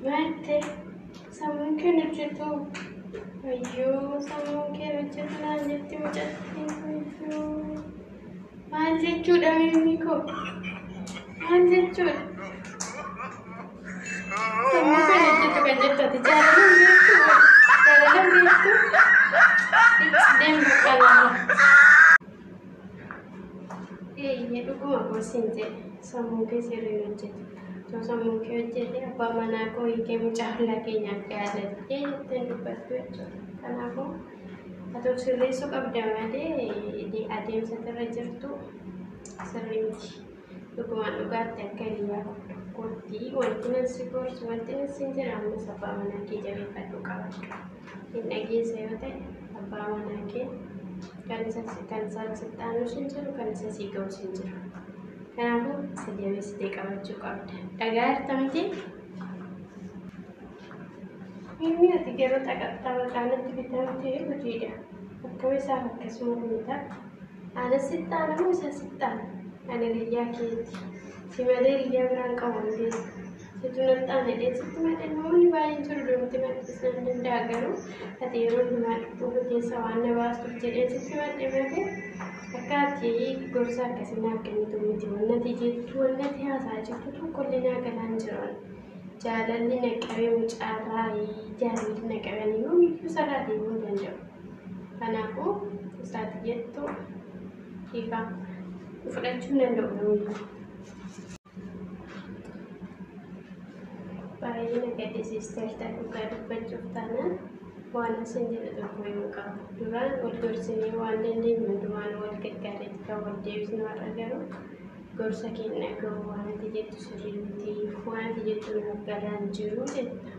Maatte sammuun kee hin hojjetu. Wayyoo sammuun kee hin hojjetu naan jetti mucattiin. Wayyoo maal jechuudha mimmi koo? Maal jechuudha? Sammuu kee hin hojjetu kan jettu ati jaalala hin beektu? Jaalala hin beektu? Deem baqqalaa. Eeyyee dhuguma koo siin jedhe sammuun kee sirrii hin hojjetu. Osoo sammuun kee hojjete abbaa manaa koo hiikee mucaa ollaa keenyaaf jaallattee jettee hin dubbattu jechuudha. Kanaafuu ati of sirreessuu qabda malee adeemsa irra jirtu sirrii miti. Dhugumaan dhugaatti akka hiriyaa tokkootti wanti nan si gorsu wanti nan siin jedhu ammas abbaa manaa kee jabeeffadhu qabadhu. Hin dhageessa yoo ta'e abbaa manaa kee kan isa kan isaan sitti aanus hin jiru kan isa sii ga'us hin jiru. Kanaafuu isa jabeessitee qabachuu qabda. Dhagaa jirta miti? Mimmi ati garuu xabaqaa natti bitamtee hojiidha. Akkam isaaf akkasuma mormita? Ana sitti aana moo isa sitti aana? Ani hiriyyaa keeti. Si malee hiriyyaa biraan qabu hin beeku. Situ natti aana jedhee sitti malee namoonni baay'een jiru duratti maxxansa hin danda'a garuu ati yeroo hundumaa dhiphuu keessa waan na baastuuf jedhee sitti maxxe malee akka ati gorsa akkasii naaf kennitu miti. Wanni ati jettu wanni ati haasa'aa jirtu tokkollee naa galaa hin jiru. Jaalalli na qabee mucaarraa jaalalli na qabanii yoomiyyuu sarraa deemuu hin danda'u. Kanaafuu isaati jettu ifa fudhachuu hin danda'u yoomiyyuu. Baay'ee na gaddisiisteerta dhugaa dubbachuuf taanaan waan asin jedhu tokko hin qabu. Duraan wal gorsinee waan dandeenyu hundumaan wal gargaareeti kan wal deebisnu har'a garuu gorsa kee hin dhaga'u waan ati jettu sirrii miti waan ati jettu naaf galaan jiru jetta.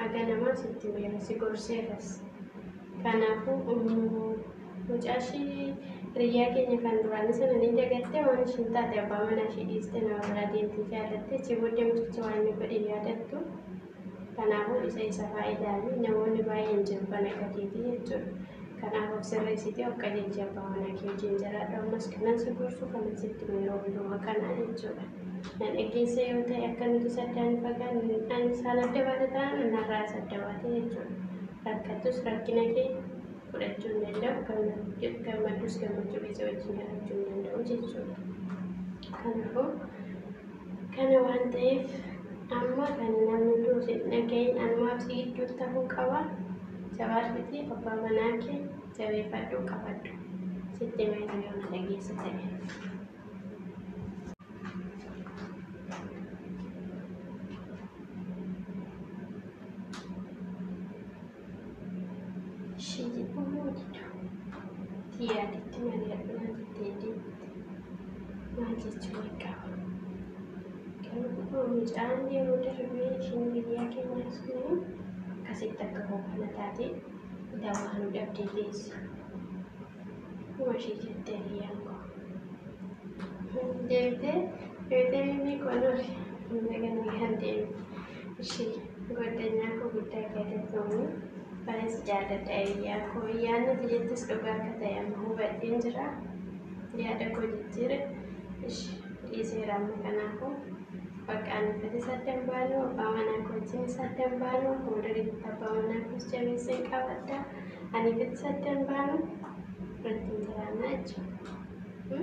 Haga namaa sitti meera si gorseerras. Kanaafuu mucaa ishii hiriyyaa keenya kan duraanii sana ni dagattee waan ishiin taate abbaa manaa ishii dhiistee nama biraa deemtee jaallatte achi booddee mucicha waan inni godhe yaadattu. Kanaafuu isa isa fa'aa ilaali namoonni baay'een jiru kan akka keetii jechuudha. Kanaaf of sirreessitee of qajeelchi abbaa manaa kee wajjin jiraadhu ammas kanan si gorsu kanan sitti himu yeroo hundumaa kanaa jechuudha. Na dhageessa yoo ta'e akka nuti saddaan fagaannu ani isaan adda baate taanaan narraa isa adda baate jechuudha. Rakkattus rakkina kee fudhachuu hin danda'u gammaddus gammachuu keessa wajjin jiraachuu hin danda'u jechuudha. Kanaafuu kana waan ta'eef amma kan namni hunduu si dhaga'iin anumaaf si gidduutti ta'uu qaba. Jabaadhuutii abbaa manaa kee jabeeffadhu qabadhu. Sitti himeera yoo na dhageessa ta'e. Ishii jedhamu didu. Yaaditti mari'adhu naan jettee deemte. Maal jechuu ni qaba? Garuu mucaan yeroo darbee ishiin biyyaa keenyaa suni akkasitti akka koo kana taate dawaa dhabdee teessi. Dhuma ishii jettee hiriyyaan koo. Deebitee deebitee mimii koo noori. Naga nagaan deemi. Ishii goddanyaa koo guddaa galatoomii. Baay'ee si jaalladha hiriyaa koo. Yaadni ati jettus dhugaa akka ta'e amma hubadheen jira. Yaada koo jijjiire. Ishii dhiiseera amma kanaafuu. Bakka ani uffates addan baanu abbaa manaa koo wajjinis addan baanu akkuma duriitti abbaa manaa koos jabeesseen qabadha. Ani uffates addan baanu wajjin jiraannaa jechuudha.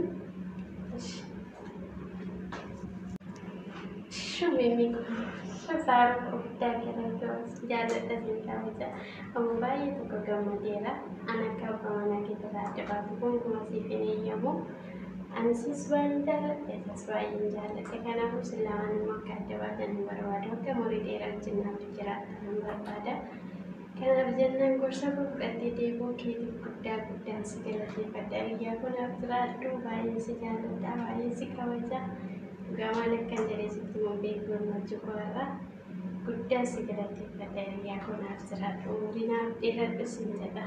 Shummii Saara guddaa galatoomsi jaalladha siin kabaja. Amma baay'ee tokko gammadeera. Ani akka abbaa manaa keetirraa adda baatu gonkumaa siif hin eeyyamu. Ani siis baay'ee jaalladha isas baay'een jaalladha. Kanaafuu isin lamaan immoo akka adda baatan hin barbaadu. Akka umurii dheeraa wajjin naaf jiraattan hin barbaada. Kanaaf jennaan gorsa koo fudhattee deebi'uu keetiif guddaa guddaan si galateeffadha. Hiriyaa koo naaf jiraadhu. Baay'een si jaalladha. Baay'een si kabaja. Dhugaa waan akkan jedhee sitti himu beeku gammachuu koo irraa. Guddaan si galateeffadha. Hiriyaa koo naaf jiraadhu. Umurii naaf dheeradhu sin jedha.